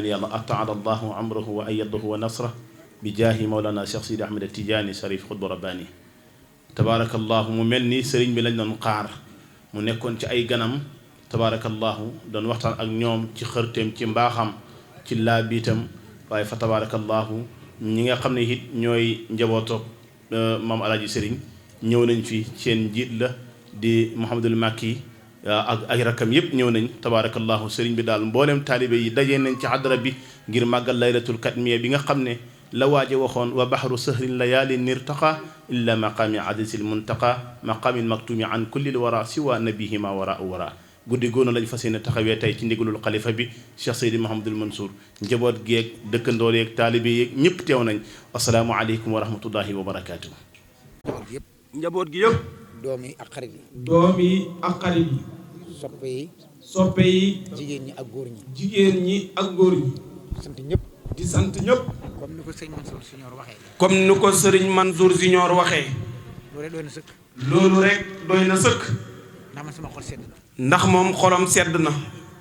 ñaan yàlla ataala allahu amrahu wa ayadahu wa nasra bi jaahi mawlana Cheikh Sidi Ahmed Tidiane Sharif xutbu rabbani tabaarakallahu mu mel ni sëriñ bi lañ doon xaar mu nekkoon ci ay ganam tabaarakallahu doon waxtaan ak ñoom ci xërteem ci mbaaxam ci laabiitam waaye fa tabaarakallahu ñi nga xam ne it ñooy njabootoog maam alaaji sëriñ ñëw nañ fi seen njiit la di Mouhamadul Makki ak ay rakkam yëpp ñëw nañ tabaarakallahu sëriñ bi daal mboolem taalibe yi dajee nañ ci xadara bi ngir màggal laylatul katmiya bi nga xam ne la waaje waxoon wa bahru sahrin layaali nirtaqa illa maqaami adisil muntaqa maqaamin maktumi an kullil wara siwa nabihima wara wara guddi góona lañ fas yéene taxawee tey ci ndigalul xalifa bi Cheikh Seydi Mouhamadul Mansour njaboot geeg dëkkandoo yeeg taalibe yeeg ñëpp teew nañ asalaamu aleykum wa rahmatullahi wa barakaatu. njaboot gi yëpp. doom yi ak xarit yi. doom yi ak xarit yi. soppe yi. soppe yi. jigéen ñi ak góor ñi. jigéen ñi ak góor ñi. sant ñëpp. di sant ñëpp. comme ni ko sëriñ Mansour Junior waxee. comme ni ko sëriñ Mansour Junior waxee. loolu rek doy na sëkk. loolu rek doy na sëkk. ndax man sama xol sedd na. ndax moom xolam sedd na.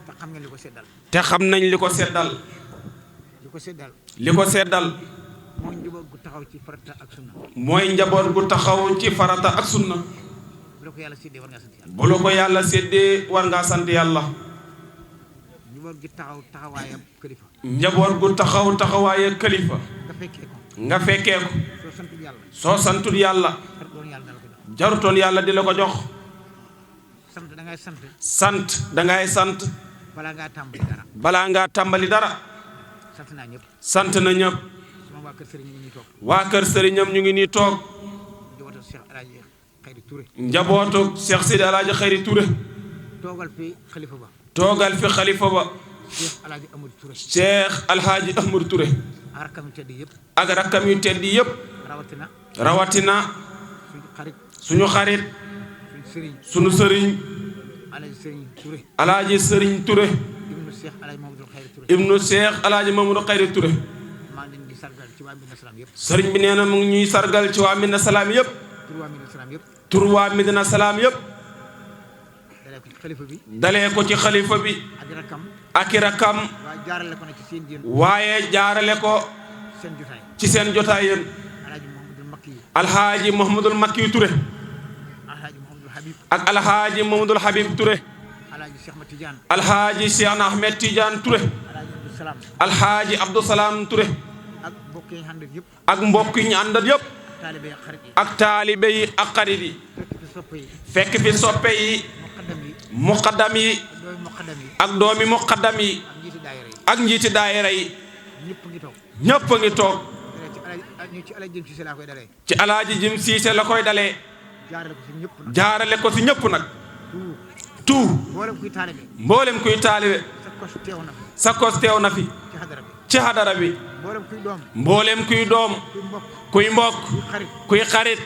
te xam ngeen li ko seddal. te xam nañ li ko seddal. li ko seddal. li ko seddal. mooy njaboot gu taxaw ci farata ak sunna. mooy njaboot gu taxaw ci farata ak sunna. bu la ko yàlla séddee war ngaa sant yàlla. bu la ko yàlla séddee war ngaa sant yàlla. njaboot gi taxaw taxawaayam kilifa. njaboot gu taxaw taxawaayam kilifa. nga fekkee ko. nga fekkee ko. soo santul yàlla. soo santul yàlla. jarutoon yàlla di la ko jox. sant da ngay sant. sant da ngay sant. balaa ngaa tàmbali dara. balaa ngaa tàmbali dara. sant naa ñëpp. sant na ñëpp. sama waa kër sëriñ ñu ngi nii toog. waa kër sëriñam ñu ngi nii toog. njabootu Cheikh El Hadj Khayri Touré. njabootu Cheikh Sidi El Hadj Khayri Touré. toogal fi xalifa ba. toogal fi xalifa ba. Cheikh El Hadj Amadou Touré. Cheikh El Hadj Amadou Touré. ak rakkam yu tedd yëpp. ak rakkam yu tedd yëpp. rawatina. rawatina. suñu xarit. suñu xarit. suñu sëriñ. suñu sëriñ. Alaaji Sëriñ Touré. Alaaji Sëriñ Touré. ibnu Cheikh El Hadj Mamadou Khayri Touré. ibnu Cheikh El Hadj Mamadou Khayri Touré. maa ngi leen di sargal ci waa Medina Salaam yëpp. sëriñ bi nee na mu ngi ñuy sargal ci waa Medina Salaam yëpp. tur waa Medina Salaam yëpp. tur waa Medina Salaam yëpp. dalee ko ci xalifa bi. dalee ko ci xalifa bi. ak i rakkam. ak i rakkam. waaye jaarale ko nag ci seen jéem. waaye jaarale ko. seen jotaay. ci seen jotaay yéen. Alaaji Mouhamadul Makki. Alhaaji Mouhamadul Makki Touré. Alaaji Mouhamadul Habib. ak Alhaaji Mouhamadul Habib Touré. Alaaji Cheikh Ahmed Tidiane. Alhaaji Cheikh Ahmed Tidiane Touré. Alaaji Abdou Salam. Alhaaji Abdou Salam Touré. ak mbokk yi ñu àndal yëpp. ak mbokk yi ñu àndal yëpp. taalibe yi ak xarit yi. ak taalibe yi ak xarit yi. fekk fi soppe yi. fekk fi soppe yi. muqaddam muqaddam yi. yi. ak doomi muqaddam yi. ak doomi muqaddam yi. ak njiiti daayira yi. ak njiiti daayira yi. ñëpp ngi toog. ñëpp a ngi toog. ci Alaaji Jëm Siise laa koy dalee. ci Alaaji Jim Siise la koy dalee. jaarale ko ci ñëpp nag. jaarale ko ci ñëpp nag. tout. mboolem kuy taalibe. mboolem kuy taalibe. sa kos teew na fi. sa kos teew na fi. ci xadara bi. ci hadara bi. mboolem kuy doom. mboolem kuy doom. kuy mbokk. kuy mbokk. kuy xarit. kuy xarit.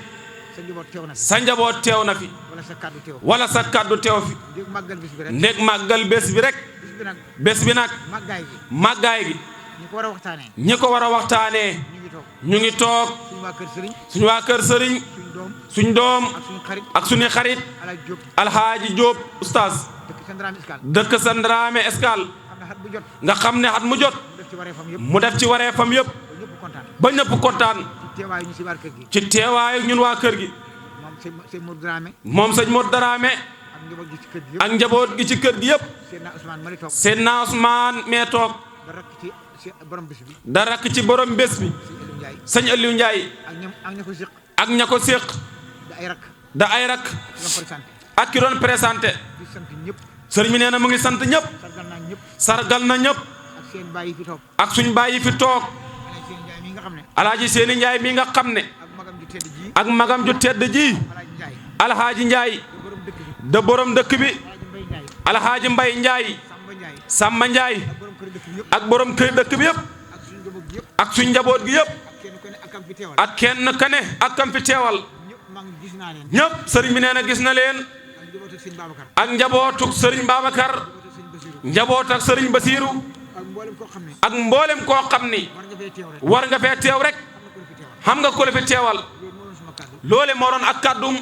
sa njaboot teew na fi. sa njaboot teew na fi. wala sa kàddu teew. wala sa kàddu teew fi. ndég màggal bis bi rek. ndég màggal bés bi rek. bis bi nag. bés bi nag. màggaay gi. màggaay gi. ñi ko war a waxtaanee. ñi ko war a waxtaanee. ñu ngi toog. ñu ngi toog. suñu waa kër sëriñ. suñu waa kër sëriñ. suñu doom. suñ doom. ak suñu xarit. ak suñu xarit. Alaaji Diop. Alhaaji Diop oustaz. dëkk Sandrame Escale. dëkk Sandrame Escale. xam ne xat bu jot. nga xam ne at mu jot. mu def ci wareefam yëpp. mu def ci wareefam yëpp. ba ñëpp kontaan. ba ñëpp kontaan. ci teewaayu ñu si waar kër gi. ci teewaayu ñun waa kër gi. moom sëñ Modou Dramé. moom sëñ Modou Dramé. ak njaboot gi ci kër gi yëpp. ak njaboot gi ci kër gi yëpp. Seydina Ousmane ma li toog. Seydina Ousmane mee toog. ba rakk ci borom bis bi. da rakk ci borom bés bi. sëñ Aliou Ndiaye. sëñ Aliou Ndiaye. ak ña ko séq. ak ña ko séq. da ay rakk. da ay rakk. doon présenté. ak ki doon présenté. di sant ñëpp. sëriñ bi nee na mu ngi sant ñëpp. sargal naa ñëpp. sargal na ñëpp. ak seen baay yi fi toog. ak suñ baay yi fi toog. Alaaji Seen Ndiaye mi nga xam ne. Alaaji Seeni Ndiaye mi nga xam ne. ak magam ju tedd ji. ak magam ju tedd ji. Alaaji Ndiaye. Alhaaji Ndiaye. borom dëkk bi. da borom dëkk bi. Alaaji Mbay Ndiaye. Alhaaji Mbay Ndiaye. Samba Ndiaye. Samba Ndiaye. ak borom kër dëkk bi yëpp. ak borom kër dëkk bi yëpp. ak suñu njaboot gi yëpp. ak suñ njaboot gi yëpp. ak kenn ku ne ak kam fi teewal. ak kenn ka ne ak kam fi teewal. ñëpp maa ngi gis naa leen. ñëpp sëriñ bi nee na gis na leen. ak njabootu sëñ Babacar. ak njabootuk sëriñ Babacar. njaboot ak sëriñ Basiiru. ak mboolem koo xam ne. ak mboolem koo xam ni. war nga fee teew rek. war nga fee teew rek. xam nga ko la fi teewal. loole moo doon ak kàddum.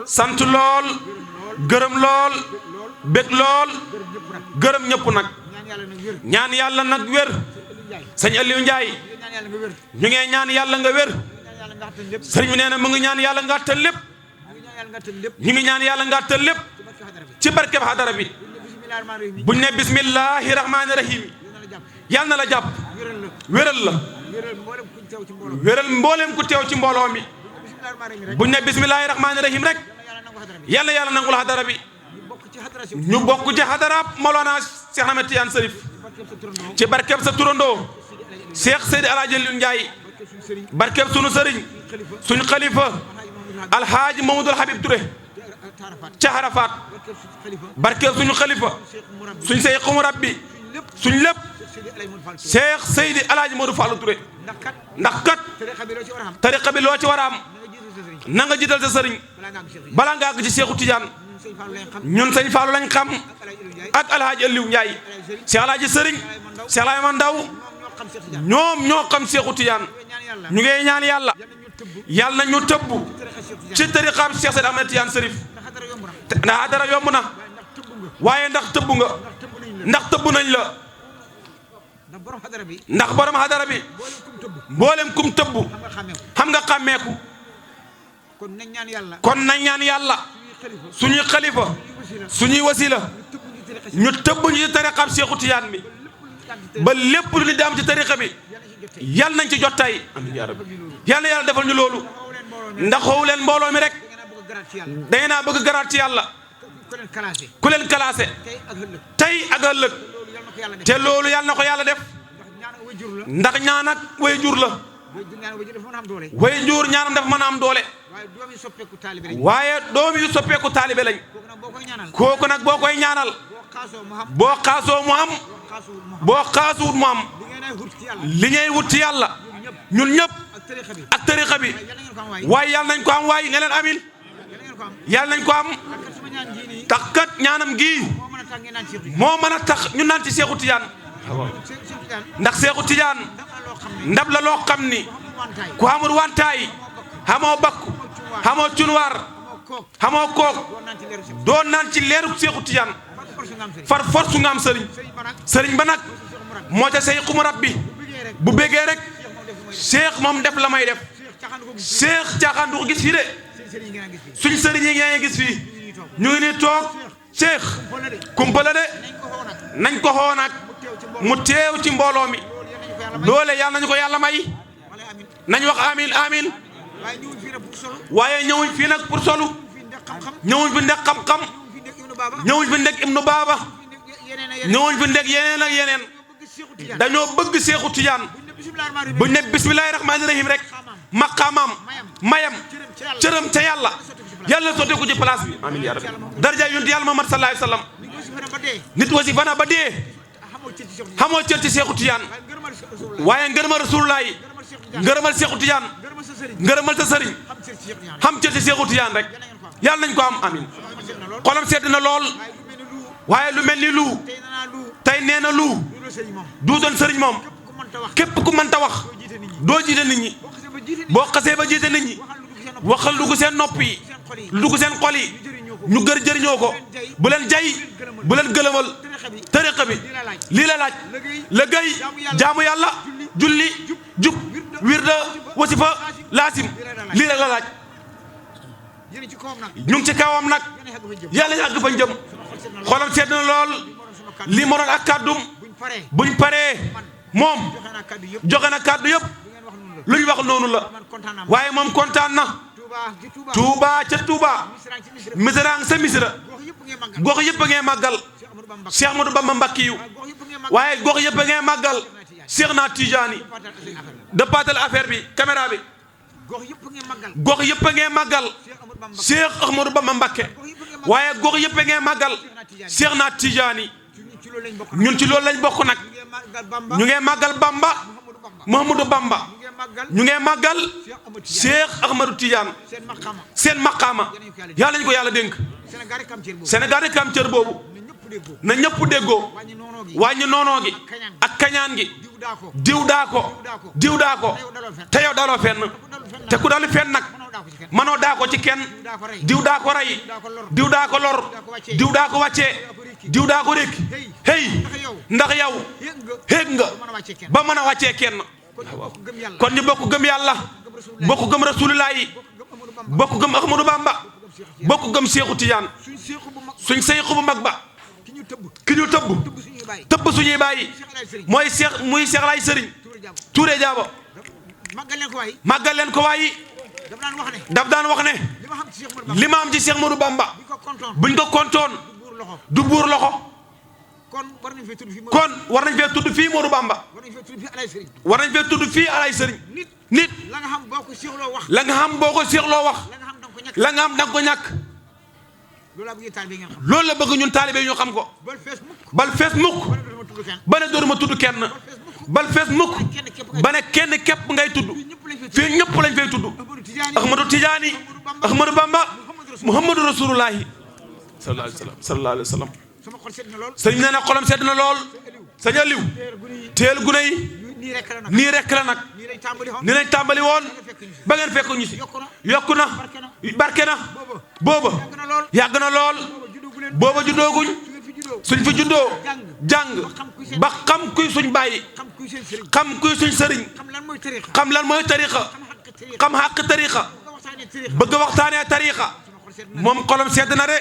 sant lool. gërëm lool. bég lool. gërëm ñëpp nag. ñaan yàlla nag wér sëñ Aliou Ndiaye ñu ngi ñaan yàlla nga wér sëriñ bi nee na mu ngi ñaan yàlla nga attal lépp ñu ngi ñaan yàlla nga attal lépp ci barkeb xadara bi buñ ne bismillahi rahmaani rahim yàlla na la jàpp wéral la wéral mboolem ku teew ci mbooloo mi buñ ne bismillahi rahmaani rahim rek yàlla yàlla nangul xadara bi ñu bokk ci xadaraab Mawlana Cheikh Ahmed Tidiane Cherif ci barkeb sa turandoo Cheikh Seydi Alaaji Aliou Ndiaye barkeb sunu sëriñ suñu xalifa alhaaji Mamadou Habib Touré ca Arafat barkeb suñu xalifa suñ Seexu Murabbi suñ lépp Cheikh Seydi Alaaji Modou Fallou Touré ndax kat tariqa bi loo ci war a am na nga jiital sa sëriñ balaa nga àgg ci Seexu Tidiane ñun sëñ Fallou lañ xam ak alhaaji Aliou Ndiaye Cheikh Alaaji sëriñ Cheikh Alaaji Mandaw ñoom ñoo xam Seexu Tidiane ñu ngi ñaan yàlla yàlla na ñu tëbb ci tariqaam Cheikh Seydi Ahmed Tidiane Cherif ndax xadara yomb na waaye ndax tëbb nga ndax tëbb nañ la ndax borom xadara bi mboolem kum tëbb xam nga xàmmeeku kon nañ ñaan yàlla suñuy xalifa suñuy wasila ñu tëbb ñu ci tariqaam Seexu Tidiane bi ba lépp lu ñu am ci tariqa bi yal nañ ci jot tay yal na yàlla defal ñu loolu ndax xoowu leen mbooloo mi rek da ngeen a bëgg garaat ci yàlla ku leen classé tey ak ëllëg te loolu yal na ko yàlla def ndax ñaan ak way jur la way jur ñaanam dafa mën a am doole waaye doom yu soppeeku taalibe lañ kooku nag boo koy ñaanal boo xaasoo mu am boo xaasuwut mu am li ngay wut ci yàlla ñun ñëpp ak tariqa bi waaye yàlla nañ ko am waaye ne leen amin yàlla nañ ko am tax kat ñaanam gii moo mën a tax ñu naan ci Seexu Tidiane ndax Seexu Tidiane ndab la loo xam ni ku amul wantaay xamoo bakku xamoo cunwaar xamoo kook doo naan ci leeru Seexu Tidiane far force nga am sëriñ ba nag moo ca Seexu Murabbi bu bëggee rek Cheikh moom def la may def Cheikh caaxaan du ko gis fii de suñ sëriñ yi ngeen gis fii ñu ngi nii toog Cheikh kumpa la de nañ ko xoo nag mu teew ci mbooloo mi doole yàlla nañu ko yàlla may nañ wax amin amin waaye ñëwuñ fii nag pour solu ñëwuñ fi ndek xam-xam ñëwuñ fi ndek Ibnu Baaba ñëwuñ fi ndek yeneen ak yeneen dañoo bëgg Seexu Tidiane buñ ne bismillahi rahmaani rahim rek maqaamam mayam cëram ca yàlla yàlla sotti ko ci place bi amiin yaa rabbi daraja yonent yàlla Muhammad sallallahu alayhi wa sallam nit wasi fana ba dee xamoo cër ci Seexu Tidiane waaye ngërëmal Rasulullaay ngërëmal Seexu Tidiane ngërëmal sa sëriñ xam cër ci Seexu Tidiane rek yàlla nañ ko am amiin xolam sedd na lool waaye lu mel ni lu tey nee na lu du doon sëriñ moom képp ku mënta wax doo jiite nit ñi boo xasee ba jiite nit ñi waxal lu dugg seen nopp yi lu dugg seen xol yi ñu gër jëriñoo ko bu leen jay bu leen gëlëmal tariqa bi lii la laaj liggéey jaamu yàlla julli jub wirda wasifa laasim lii la laaj ñu ngi ci kawam nag yàlla yàgg fañ jëm xolam sedd na lool lii ma doon ak kàddum buñ paree moom joxe na kàddu yëpp lu ñu wax noonu la waaye moom kontaan na Touba ca Touba Misirang sa Misira gox yëpp a ngee màggal Cheikh Ahmadou Bamba Mbakkiyu waaye gox yëpp a ngee màggal Cheikh na Tijaani dëppaatal affaire bi caméra bi gox yëpp a ngee màggal Cheikh Ahmadou Bamba Mbakke waaye gox yëpp a ngee màggal Cheikh na Tijaani ñun ci loolu lañ bokk nag ñu ngee màggal Bamba Mouhamadou Bamba ñu ngee màggal Cheikh Ahmadou Tidiane seen maqaama yàlla ñu ko yàlla dénk Sénégal rek am cër boobu na ñëpp déggoo wàññi noonoo gi ak kañaan gi diw daa ko te yow daloo fenn te ku daal fen nag manoo daa ko ci kenn diw daa ko rey diw daa ko lor diw daa ko wàccee diw daa ko rékki hey ndax yow xéeg nga ba mën a wàccee kenn kon ñu bokk gëm yàlla bokk gëm rasulullah yi bokk gëm Ahmadou Bamba bokk gëm Seexu Tijaan suñ seyxu bu mag ba ki ñu tëbb suñuy bàyyi mooy seex muy Seex Laay Sëriñ Touré Jaabo màggal leen ko waayi daf daan wax ne li ma am ci Seex Ahmadou Bamba buñ ko kontoon du buur loxo kon war nañ fee tudd fii Modou Bamba war nañ fee tudd fii Alaay Sëriñ nit la nga xam boo ko seexloo wax la nga xam da nga ko ñàkk loolu la bëgg ñun taalibe ñu xam ko bal fees mukk ba ne dootuma tudd kenn bal fees mukk ba ne kenn képp ngay tudd fii ñëpp lañ fay tudd Ahmadou Tidiane Ahmadou Bamba Muhammadu Rasulullahi sallallahu alayhi wa sallam sëñ nee na xolam sedd na lool sëñ Aliou teel gune yi nii rek la nag ni lañ tàmbali woon ba ngeen fekk ñu si yokku na barke na booba yàgg na lool booba juddooguñ suñ fi juddoo jàng ba xam kuy suñ bàyyi xam kuy suñ sëriñ xam lan mooy tariqa xam xàq tariqa bëgg waxtaanee tariqa moom xolam sedd na de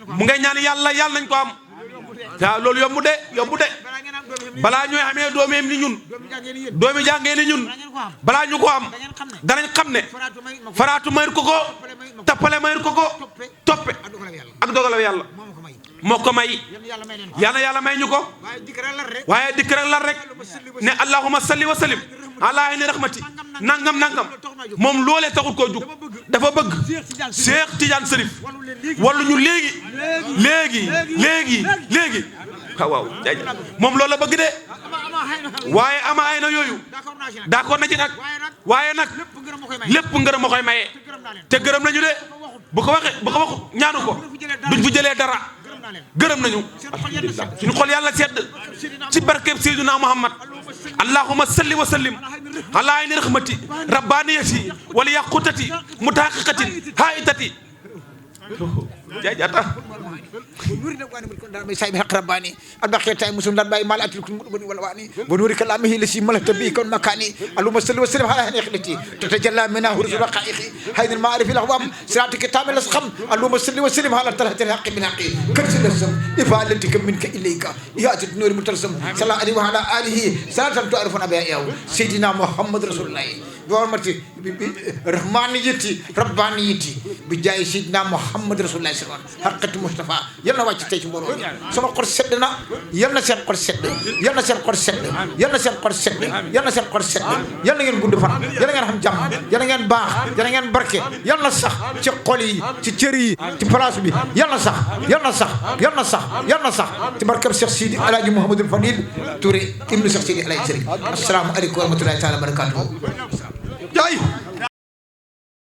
mu ngay ñaan yàlla yàlla nañ ko am waaw loolu yombu de balaa ñooy xamee doomeem ni ñun doomi jàngee ni ñun balaa ñu ko am danañ xam ne faraatu mayr ko ko tappale mayr ko ko toppe ak dogalaw yàlla moo ko may yàlla may ñu ko waaye dikk rek lan rek ne allahumma salli wa sallim ala ayni rahmati nangam moom loolee taxul koo jug dafa bëgg Cheikh Tidiane Serif wallu ñu léegi waaw moom loolu la bëgg de waaye ama ay na yooyu d'accord na ci nag waaye nag lépp ngërëm ma koy maye te gërëm nañu de bu ko waxu ñaanu ko duñ fi jëlee dara gërëm nañu alhamdulillah suñu xol yàlla sedd ci barkeb Seydina Muhammad allahumma salli wa sallim ala ayni rahmati rabbaniyati wala yaqutati mutahaqiqatin haitati jaajata ونوري نبغاني من كنا بيسايب حق رباني الباقي تاي مسلم دان باي مال أكل كل مدبني ولا واني ونوري كلامه لسي مله تبي كون مكاني اللهم صل وسلم على هنيختي تتجلى منها رسول رقائقي هيد المعارف الأعوام صراط كتاب الأسخم اللهم صل وسلم على طلعة الحق من حقي كرس الرسم إفعالتك منك إليك يا النور المترسم صلى الله عليه وعلى آله صلاة تعرفون بها سيدنا محمد رسول الله بورمتي رحمانيتي ربانيتي بجاي سيدنا محمد رسول الله صلى الله عليه وسلم حقة مصطفى يلا واتي تيجي مورو سما قرص سدنا يلا سين قرص سد يلا سين قرص سد يلا سين قرص سد يلا سين قرص سد يلا ngeen gudd fan yalla ngeen xam jàmm yalla ngeen baax yalla ngeen barke yalla sax ci xol yi ci cër yi ci place bi yalla sax ci barkab Cheikh Sidi Alhaji Mouhamadou Fadil Touré ibnu Cheikh Sidi Alhaji Sëriñ assalamu alaykum wa rahmatullahi taala wa barakatuh